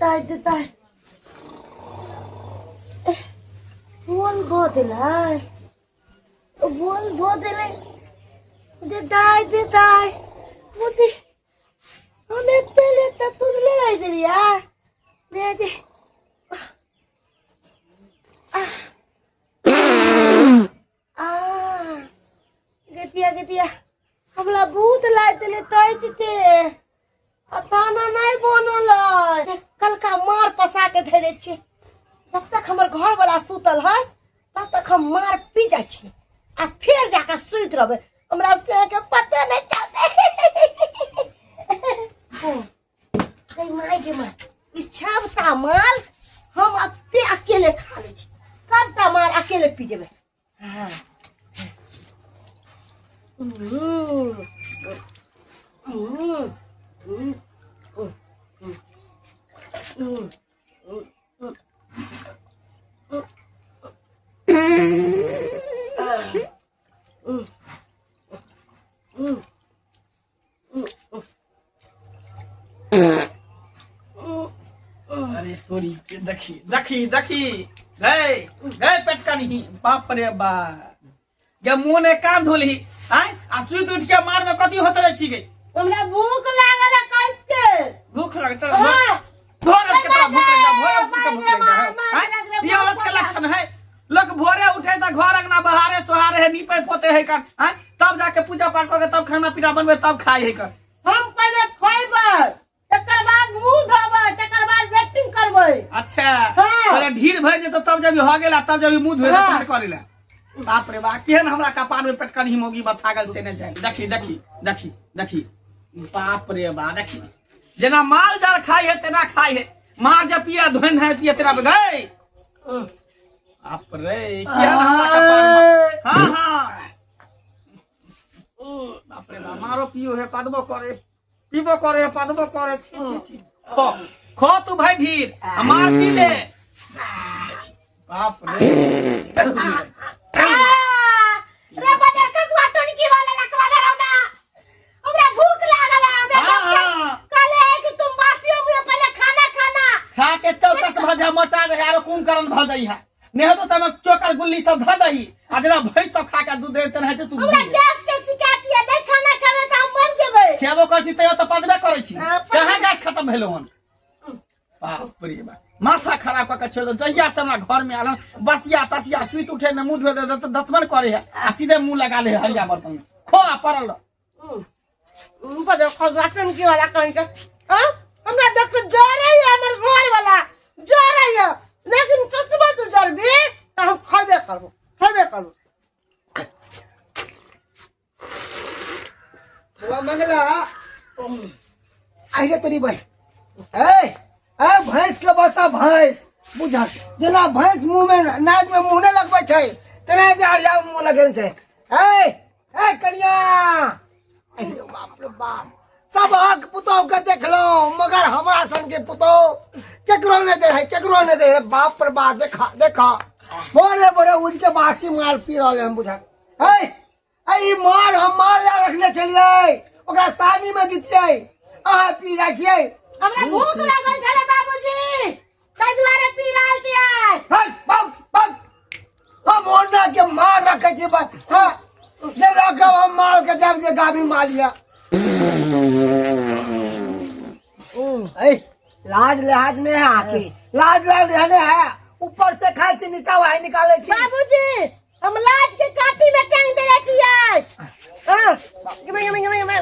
देता देता बोल भऽ देलै बोल भऽ देलै देताय देताय मोदी हम एते ले तऽ तुरले रहि देलियै दे दे आ गेतिया गेतिया हमरा भूत लागि देले तैत ते आ ताना नहि बनल है कलका मार पसा के धरे छियै जब तक हमर घर वाला सुतल है तब तक हम मार पी जाइ छी आ फेर जाके सुति रहबै हमरा से के पते नहि चलतै गई माय गे माय ई सबटा माल हम अपने अकेले खा लै छी सबटा माल अकेले पी जेबै हाँ हम्म, हम्म, हम्म, हम्म, हम्म, हम्म, हम्म, हम्म, अरे तोरी के देखी देखी देखी गए गए पेट कनी बाप रे बा गे मुंह ने कान धोलही आय आ सुति उठ के मार में कथी होत रहे छी गे हमरा भूख लागल है कैस के भूख लगत रहे हाँ। भोर के तोरा भूख लग जा भोर मार के भूख लग जा मार, मार, आय? लग रे, ये औरत के मार। लक्षण है लोग भोरे उठे त घर अंगना बहारे सोहारे है नीपे पोते है कर आय? तब जाके पूजा पाठ करके तब खाना पीना बनबे तब खाए है कर हम पहिले खैबै तकर बाद मुंह धोबै तकर बाद वेटिंग करबै अच्छा हाँ। पहिले ढीर भरि जेतौ तब जब हो गेला तब जब मुंह धोए हाँ। तुम्हारे करे ला बाप रे बाप केहन हमरा कपार में पेटकन ही मौगी बथा गेल से नहि जाय देखी देखी देखी देखी बाप रे बा देखी जेना माल जाल खाई है तेना खाई है मार जब पिया धोइन धाइन पिया तेना गए बाप रे केहन हमरा कपार में हाँ हाँ बाप रे बाप मारो पियो है पादबो करे पीबो करे पादबो करे छी छी छी खो खो तू भाई ढीर आ मार पी ले बाप रे रे बजर कदुआ टनकी वाला लकवा धरौ ना हमरा भूख लागल है हमरा हाँ, डॉक्टर हाँ। कहले है कि तुम बासी हो पहले खाना खाना खा के चौकस भऽ जा मोटा रहे आरो कुंभकर्ण भऽ जाइ है नहीं तो तमे चोकर गुल्ली सब धऽ दही आ जेना भैंस सब खा के दूध देते रहते तू हमरा गैस के शिकायत ये नहीं खाना खावे त हम मर जेबै खेबो करै छी तैयो तऽ पचबे करै छी हाँ, पचबे। कहाँ गैस खत्म भेलो हन बाप रे बाप माथा खराब कऽ के छोड़ि दो जहिया से हमरा घर में आलन बसिया तसिया सुति उठे ने मुंह धोए दे तऽ दतमन करे है आ सीधे मुंह लगा ले हरिया बर्तन में खो आ पड़ल रह। ऊपर देखो गाटन की वाला कहीं के हाँ? हमरा देख के जरे है हमर घर वाला जरे है लेकिन कसबा तू जरबी त हम खैबे करबो खैबे करबो बुआ मंगला आइरे तोरी भाई ए ए भैंस के बसा भैंस बुझल जेना भैंस मुंह में नाक में मुंह नहि लगबै छै तेना जे अरिया में मुंह लगेने छै ए ए कनिया अरे बाप रे बाप सब हक पुतोह के देखलो मगर हमरा सन के पुतोह केकरो नहीं दे है केकरो नहीं दे है बाप रे बाप देखा देखा भोरे भोरे उठ के बासी मार पी रहल हम बुझल है ए ई मार हम मार ला रखने छलियै ओकरा सानी में दितियै अहाँ पी जाइ छियै हमरा भूख लागल छलै बाबूजी ताहि दुआरे पी रहल छियै है बाप बाप हम ओना के मार रखे छी बस हाँ जे रखब हम मार के जाब जे गाभिन माल यऽ ए लाज लिहाज नहीं है आके लाज लिहाज नहीं है ऊपर से खाए छी नीचा वही निकाले छी बाबूजी हम लाज के काटी में टांग देने छियै हाँ गिमे गिमे गिमे गिमे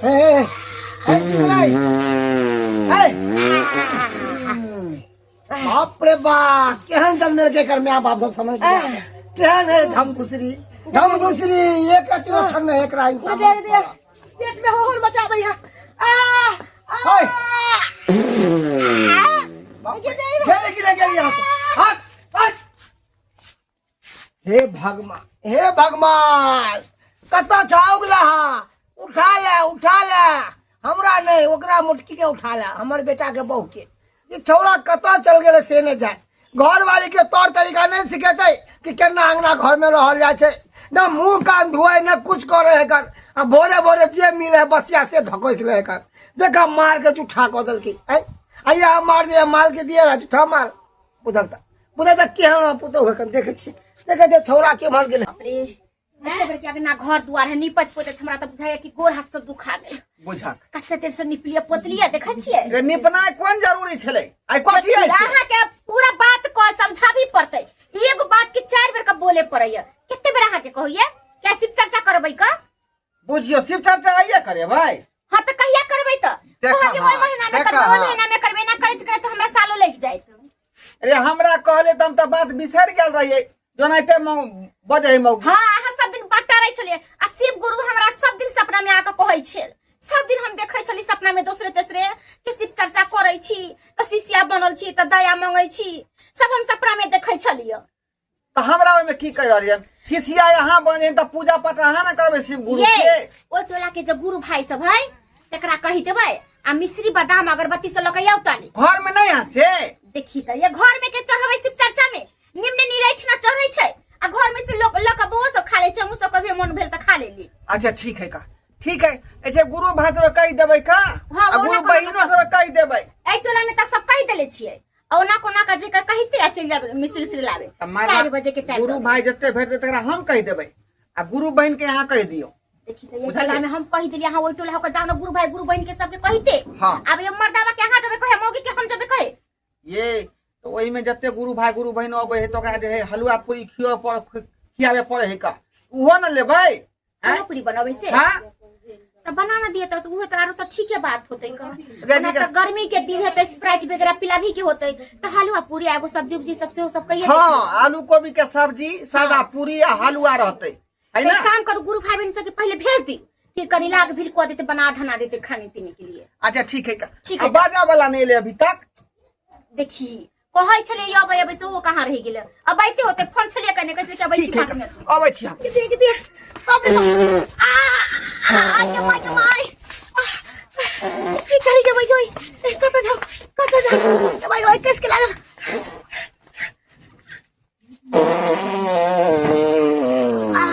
हे हे हे हे बाप रे बाप केहन जन्मेल के कर माय बाप सब समझ गया केहन है धम दूसरी धम दूसरी एक रति लक्षण नहीं एक राइन दे दे पेट में होर मचाबै है आ आ हाय। आ खेले गिरे गेल यहाँ से। हट हट हे भगवान हे भगवान कतऽ छौ उगला उठा ले उठा ले हमरा नहि ओकरा मोटकी के उठा ले हमर बेटा के बहू के ई छौड़ा कतऽ चल गेलै से नहि जाए घरवाली के तौर तरीका नहि सिखेतै कि केना अंगना घर में रहल जाइ छै न मुंह कान धोए न कुछ करे है कर आ भोरे भोरे जे मिले है बसिया से धकोसि ले कर देखा मार के जूठा कऽ देलकै आँय आ या मार जे माल के दिए रहा झूठा माल बुझल त बुझल त केहन पुतहु है कन देखै छियै देखै छियै छौड़ा के भर गेलै। बाप रे, एते बेर के अगना घर दुआर है निपत पोतैत हमरा तऽ बुझाइया कि गोर हाथ सब दुखा गेल। बुझक कते देर से निपलिए पोतलिए देखै छियै। रे निपनाइ कोन जरूरी छलै आइ कथी आइ छै? अहाँ के पूरा बात कह समझाबी पड़तै। एगो बात के 4 बेर के बोले पड़ैया। कते बेर अहाँ के कहैया क्या शिव चर्चा करबै का? बुझियो शिव चर्चा आइए करे भाई। हां त कहिया करबै त? देखा कहलियै ओहि हाँ, महीना में देखा करबै, ओहि हाँ। महीना में करबै, ना करैत करैत हमरा सालो लागि जायत। अरे हमरा कहले त हम त बात बिसरि गेल रहियै जोनाइते बजै है मौगी। हाँ अहाँ सब दिन बाटा रहै छलियै आ शिव गुरु हमरा सब दिन सपना में आके कहै छल। सब दिन हम देखै छली सपना में दोसरे तेसरे कि शिव चर्चा करै छी त शिष्या बनल छी त दया मंगै छी, सब हम सपना में देखै छलियै। त हमरा ओहिमे की कहि रहलियन? शिष्या यहाँ बने त पूजा पाठ अहाँ ने करबै शिव गुरु ये, के। ओहि टोला के जो गुरु भाई सब है तकरा कहि देबै आ मिश्री बादाम अगरबत्ती सब लऽ के आउ ताली। घर में नहीं हसे? देखी त ये घर में के चढ़बै शिव चर्चा में निम्न निरैठ न चढ़ै छै आ घर में से लोक लऽ के बौओ सब खा लै छै, हमहूँ सब कभी मन भेल त खा लेली। अच्छा ठीक है का, ठीक है। अच्छा गुरु भाई सब कहि देबै का? हाँ, आ ओना गुरु कोना बहिनो सब सब कहि देबै। एहि टोला में त सब कहि देले छियै। ओना कोना का जे कहिते आ चलि जाबै मिश्री उश्री लाबे। त माय 4 बाप बजे के टाइम गुरु दऽ भाई जते भेटतै तकरा हम कहि देबै आ गुरु बहिन के अहाँ कहि दियौ। देखी त ये बुझलियै? टोला में हम कहि देलियै, अहाँ ओहि टोला होके जाउ ने गुरु भाई गुरु बहिन के सबके कहिते। हाँ। आब ये मर्दावा के अहाँ जेबै कहे, मौगी के हम जेबै कहे। ये तो ओहि में जते गुरु भाई गुरु बहिन अबै है तो ओकरा जे है हलुआ पूरी खियो पर खियाबे पड़े है का, उहो न लेबै? हलुआ पूरी बनबै से? हाँ। त बना ना दिए त उहो त आरो त ठीके बात होतै का। जे ओना जी त गर्मी के दिन है त स्प्राइट वगैरह पिलाबी के होतै त हलुआ पूरी एगो सब्जी उब्जी सब सेहो सब कहिए। हाँ, आलू गोभी के सब्जी सादा पूरी आ हलुआ रहतै है तो ना। एक काम करू गुरु भाई बहन सबके पहले भेज दी कि कनी लाग भीड़ कऽ देते बना धना देते खाने पीने के लिए। अच्छा ठीक है का। ठीक है, आ बाजा वाला नहीं ले अभी तक। देखी कहै छलियै अबै अबै से ओ कहाँ रहि गेलै, अब आइते होते फोन छलियै कने कहै छलियै कि अबै छी ठीक है 5 मिनट में। अबै छी हम। देख देख बाप रे बाप। आ, आ, आ, गे माय, गे माय। आ, की करी गे माय, गे माय? ए, कतऽ जाउ, कतऽ जाउ? गे माय, ओइ केस के लागल। आ,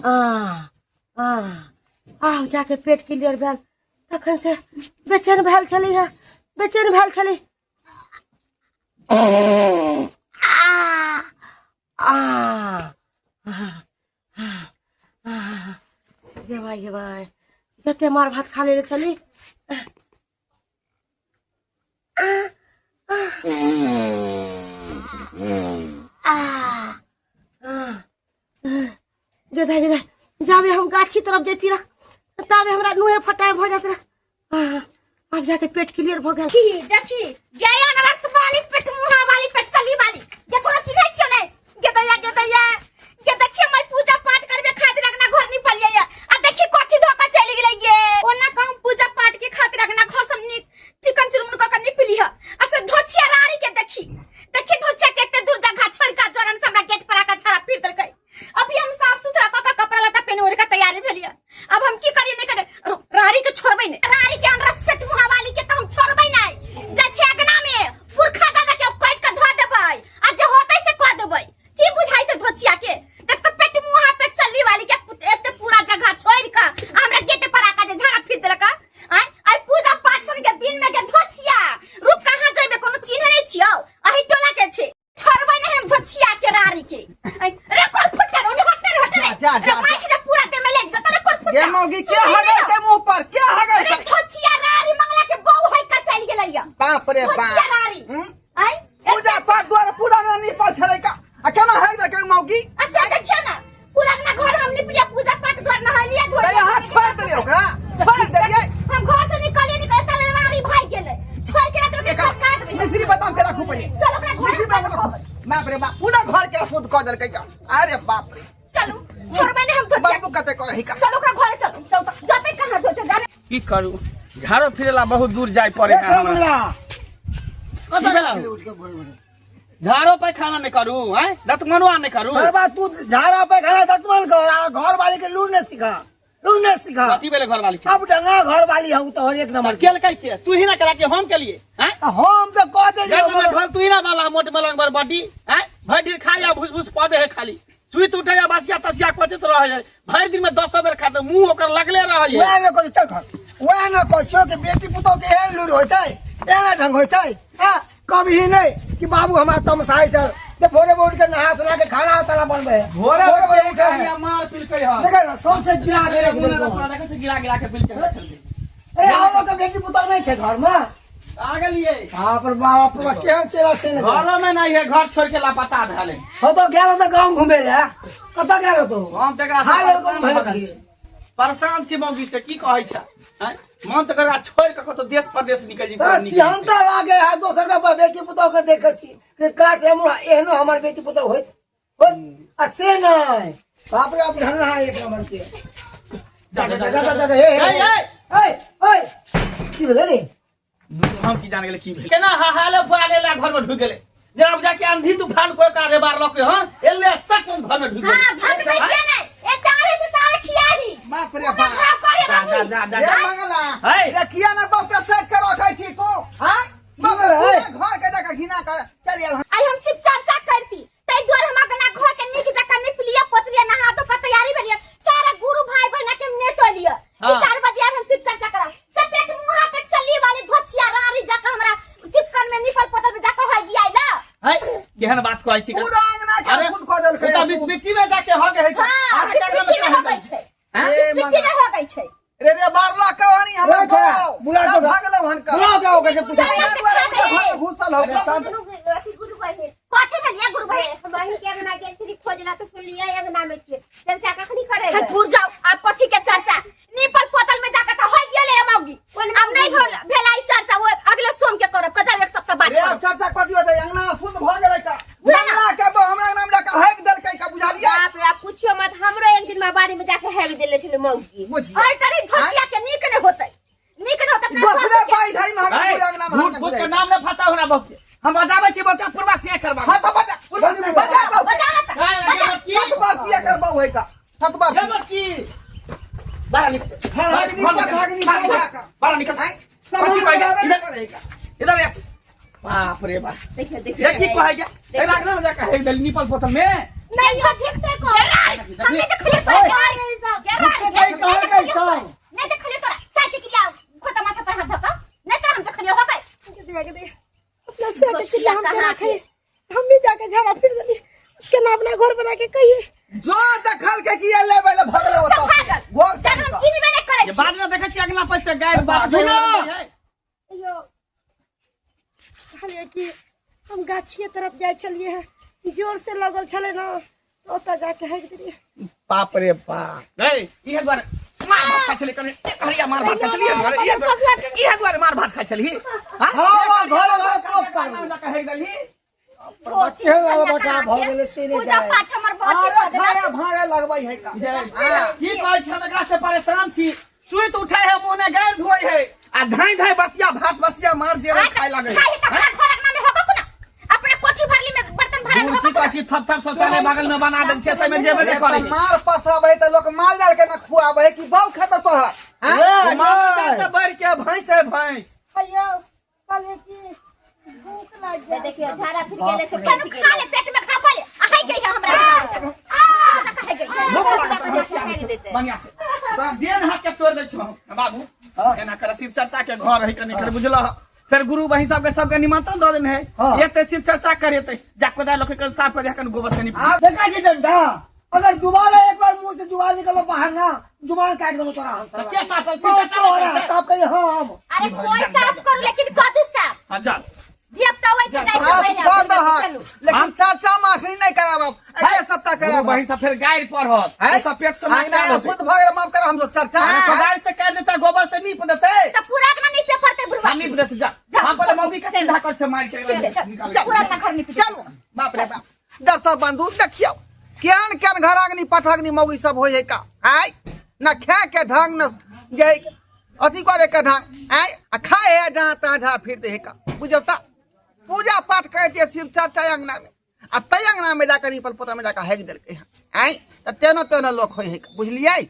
आ, आ, आब जाके पेट क्लियर भेल, तखन से बेचैन भेल छली है, बेचैन भेल छली। आ, आ, आ, आ, गे माय, गे माय, जते मार भात खा लेले छली। आ, आ, आ, आ, गेधा, गेधा, जाबे हम गाछी तरफ जैती रह ताबे हमरा नुए फटाए भऽ जात रह। आब जाके पेट क्लियर भऽ गेल। देखी, देखी, गया न रस वाली पेट मुहा वाली पेट सली वाली गे कोनो चिन्है छियो नै गे दैया, गे दैया, गे देखिए मैं पूजा पाठ करबे खातिर अगना घर निपलियै या आ देखी कथी धोका चलि गेलै गे। ओना कहूं पूजा पाठ के खातिर अगना घर सब नीक चिकन चुनमुन क के निपली ह आ से धोछिया रारी के देखी, देखी धोछिया के एते दूर जगह छोड़ के जरन से हमरा गेट पर आके छड़ा पीट देलकै। अभी हम साफ सुथरा क के कपड़ा लत्ता पहने ओढ़ के तैयारी भेलियै, अब हम की करिए नहीं करे, रारी के छोड़बै नहीं, रारी के अनरेस्पेक्ट मुहा वाली के त हम छोड़बै नहीं। जा छै अगना में पुरखा दादा के काट के धो देबै आ जे होतै से क देबै। की बुझाइ छै धोछिया के? देख त पेट मुहा पेट चल्ली वाली के एते पूरा जगह छोड़ के हमरा गेट पर आके जे झाड़ा फिर देलक। आय आय पूजा पाठ सन के दिन में के धोछिया रुक कहां जइबे, कोनो चिन्ह नहीं छियौ, अही टोला के छै, छोड़बै नहीं हम धोछिया के रारी के। आय, रे कोन फुट्टा रे, ओने हटे रे, हटे रे। जा, जा, रे, माइक जे पूरा देह में लागि जतौ रे, कोन फुट्टा। गे मौगी, के सुनै हगल नहि के मुंह पर, के हगल रे के? धोछिया रारी मंगला के बहू है का चलि गेलै या। बाप रे बाप। धोछिया रारी। हम्म? आय, पूजा पाठ द्वारा पूरा ना निपल छलै का। आ केना हगि देलकै मौगी? अच्छा देखियौ ना, पूरा अपना घर हम निपलिया, पूजा पाठ द्वार नहलिया धोलिया। तै अहाँ छोड़ि देलियै ओकरा, छोड़ि देलियै। हम घर से निकलिए निकल तले रारी भाग गेलै, छोड़ के ना तो एकर सरकार देबै। मिश्री बादाम के राखू पहिले। चल ओकरा घर मिश्री बादाम राखू। बाप रे बाप, पूरा घर के अशुद्ध कऽ देलकै का। अरे बाप रे। चलू, छोड़बै नहीं हम धोछिया। बाबू कते करही का। चल ओकरा घरे चलू। चल त। जते कहाँ धोछिया जाने। की करू, झाड़ो फिरेला बहुत दूर जाय पड़े है हमरा। कतऽ की भेलौ? गेलै उठि के भोरे भोरे? झाड़ो पैखाना नहीं करू, हैं? दतमनुआ नहीं करू। सरबा तू झाड़ा पैखाना दतमन कर आ घर वाली के लूर नहीं सिखा, लूर नहीं सिखा। कथी भेलै घर वाली के? अब डंगा घर वाली हूँ तोहर एक नंबर के। केलकै के? तू ही ना करा के हम केलिए, हैं? हम तो कह देलियै जब हमर- ढोल तू ही ना माला मोट मलंग बर बड्डी, हैं? भरि दिन खाय आ भूस भूस पदे है खाली। सुति उठे आ बासिया तसिया कोचैत रहै है। भरि दिन में 10 बेर खाते मुंह ओकर लगले रहै है। वएह ने कहै, चल घर। वएह ने कहै छियौ कि बेटी पुतोह के एहन लूरि होइ छै, एहन ढंग होइ छै। हँ, कभी नहि कि बाबू हमरा तमसाइ छल जे भोरे भोरे उठि के नहा सोना के खाना ताना बनबै है। भोरे भोरे भोरे उठे है। मार पिलकै हन। देखै ने सौंसे गिरा के राखि देलकौ। देखै छै गिरा गिरा के पिलकै हन। अरे आओ के बेटी पुतोह नहि छै घर में। आ गेलियै। बाप रे बाप रे, केहन चेला छै ने। घरो में नहीं है, घर छोड़ के लापता भेलै। हो तो गेल तो गाँव घूमे ले, कतऽ गेल तो? हम तऽ एकरा से खाय लेल परेशान कोन भऽ गेल भेल? छी। परेशान छी मौगी से, की कहै छै आँय? मन तऽ एकरा छोड़ के कतौ देश परदेश निकलि सर जेतै, निकलि जेतै। सिहन्ता लागे है दोसर के बेटी पुतोह के देखे छी कि काश हमरा एहनो हमर बेटी पुतोह होइत होइत, आ से नहि। बाप रे बाप, ढंग है एक नंबर के। जा, जा, जा जा, जा जा, जा, हे हे ए, ए! हे हे, की भेलै रे? हम की जान गेलै की भेल, केना हाहाले फुआले ला घर में ढुक गेलै, जेना बुझा कि आंधी तूफान कोई कारे बार लके हन एले सच घर में ढुक गेलै। हां, भग नहीं किया नहीं ए तारे से सारे खियाई। बाप रे बाप। खराब करे जा बाबू। जा जा जा रे जा। मंगला। है। रे किया ना बाप के सेट के रखै छी तू? हां, बाप रे, है? पूरा घर के जाके घिना कर चल आयल। आई हम सिर्फ चर्चा करती तै दुआरे हम अपना घर के नीक जकाँ निपलिया पोतलिया, नहा धो के तैयारी भेलिया, सारा गुरु भाई बहना के नेतो लिया कि 4 बजे आब हम शिव चर्चा करब। से पेट मुहा पेट चली वाली धोछिया रारी जाके हमरा चिपकन में निपल पोतल में जाके हो गिया ला। है, केहन बात कहै छी? पूरा अंगना के अरे, खुद कऽ देलकै। ओ तऽ बिस्मिट्टी में जाके हो गए। हां, बिस्मिट्टी में हो गई छै। ए, बिस्मिट्टी में हो गई छै। रे रे बारला कहानी हमरा रे छोरा, गाँव। बुला सब तो गा। भागलौ हन का। बुलाओ जाओ कैसे पूछा। चल, पूरा दुआरे पूरा घर में घुसल हौ। अरे शांत। अथी गुरु बहिन। कथी भेलिया गुरु भाई? बहिन के अंगना गेल छली खोजला तऽ सुनलियै अंगना में छियै, चर्चा कखनी करे? है दूर जाओ, आप कथी के चर्चा? निपल पोतल में जाके तो हो गेले मौगी। अब नहीं भेल भेला ई चर्चा, वो अगले सोम के करब, कजाब एक सप्ताह बाद रे आब करब। चर्चा कथी होतै? अंगना शुद्ध भऽ गेलै का? उहे ना। अंगना के हमरा अंगना में जाके हैक देलकै का, बुझलियै? बाप रे, आप पूछियो मत, हमरो एक दिन में बाड़ी में जाके हेग देले छले मौगी। बुझियै। और तरी धोसिया के नीक नहीं होतै, नीक नहीं होतै अपना दोसरे सासु के। पाई ढाई महंगा है, पूरा अंगना में झूठ हक फूस के देलकै। नाम न फंसाउ हमरा बहू के। हम बजाबै छी बहू के, पूर्वा से करबा। हाँ तो बजा, बजा बहू के। बजा ना त, है, बजा। ये मत की। सत बार किया करबौ है का, सत बार। ये मत की। बाहर निकल। हर अग्नि बाहर पर निकल। अग्नि बाहर पर निकल। जाकर। बाहर निकल। हैं? सब कथी कहै बराबर इधर करेगा। इधर आ। बाप रे बाप, देखियो देखियो। ये की कहै गया? एकरा अंगना में जाके हेग देली निपल पोतल में। नहीं हो झेपते को हम नहीं देखलिए तोरा। झूठे कहीं कहल गई सब। नहीं देखलिए तोरा साइकिल के लिया खोता माथा पर हाथ धका नहीं तो हम देखलिए हो गए। दे दे अपना से के चिल्ला हम केना खाइए? हम भी जाके झाड़ा फिर देली, केना अपना घर बना के कहिए? जो देखल के किया लेबै ले भगले सब ओतऽ। भागल। घर चल हम चिन्हबे नहीं करै ये छी। बात ना देखै छी अगला पैसे गाय बात बिना। यो कहलिए कि हम गाछिए तरफ जाइ छलिए है, जोर से लगल छलै ना, ओतऽ जाके हेक देलिए। बाप रे बाप। रे इहे दुआरे मार भात खाइ छली कने, एक हरिया मार भात खाइ छली इहे दुआरे, इहे दुआरे, इहे दुआरे मार भात खाइ छली। हाँ, हाँ, घर घर घर जाके हेक देलही। केहन वाला बटा भऽ गेलै से नहि पूजा जाए। पाठ हमर बहुत ही अरे कऽ देलक। भाड़े भाड़े लगबै है का। की कहै छी, हम एकरा से परेशान छी। सुति उठै है मुँह ने गारि धोइ है आ धाई धाई बसिया भात बसिया मार जे हाँ, खाय लागै। खाइ है तऽ अपना घर अंगना में होबो कोना, अपना कोठी भरली में बर्तन भरल दूर होबो की कहै छी, थप थप शौचालय बगल में बना देल छै, से में जेबे नहि करै। मार पसाबै तऽ लोक माल जाल के न खुआबै है कि बौ खेतौ तोहर? हैं? ए, माल जाल नहि। से बढ़ि के भैंस है भैंस। अयो कहलिए कि भूख लागि गेल। देखियो झाड़ा फिर गेले से केनु बचि खा ले, पेट में खा ले आ गई है हमरा आ कहे गई। भूख लागल गेलै देते। बढ़िया से तोरा देन हाथ के तोड़ दै छौ बाबू। एना कर शिव चर्चा के घर है कनी कर, बुझल? फेर गुरु बहिन सबके सबके निमंत्रण दऽ देने है। एते शिव चर्चा करेते जा कोदारि लऽ के साफ कर दे, कन गोबर से निप। आब देखा छी डंडा, अगर दोबारा एक बार मुंह से जुबान निकलो बाहर ना, जुबान काट देबो तोरा हम। तऽ के साफ कर? शिव बहुत चर्चा तोरा करतै? साफ करी हम। अरे कोई साफ करू, लेकिन कदू साफ। हाँ चल। धिया पुता होइ छै जाइ छै साफ पहिले। कऽ दहक, लेकिन चर्चा माखनी नहि कराबब, अगले सप्ताह गुरु कराबब। बहिन सब फेर गारि पढ़त। हैं? सब पेट से मार अंगना देतै। शुद्ध भऽ गेल, माफ कर हम चर्चा। अरे कोदारि से काटि देतै, गोबर से नीप देतै। तऽ पूरा अंगना नीपे पड़तै बुढ़वा। हाँ नीप देतै, जा। जा, हम पहिले चल, मौगी के चल। सीधा कर छै मारि के। चल, चल, निकाल। चल, पूरा अंगना घर नीप देतै। चलू। बाप रे बाप, दर्शक बंधु देखियौ केहन केहन घर अग्नि पठग्नि मौगी सब होइ है का। आय न खाए के ढंग न जे अथी करे के ढंग, आय आ खाए है जहाँ तहाँ जहाँ फिर दे है का। बुझौ तऽ पूजा पाठ करै छियै शिव चर्चा अंगना में, आ तै अंगना में जाकर निपल पोता में जाकर हेक देलकै हँ। आय तऽ तेनो तेनो लोक होइ है का, बुझलियै?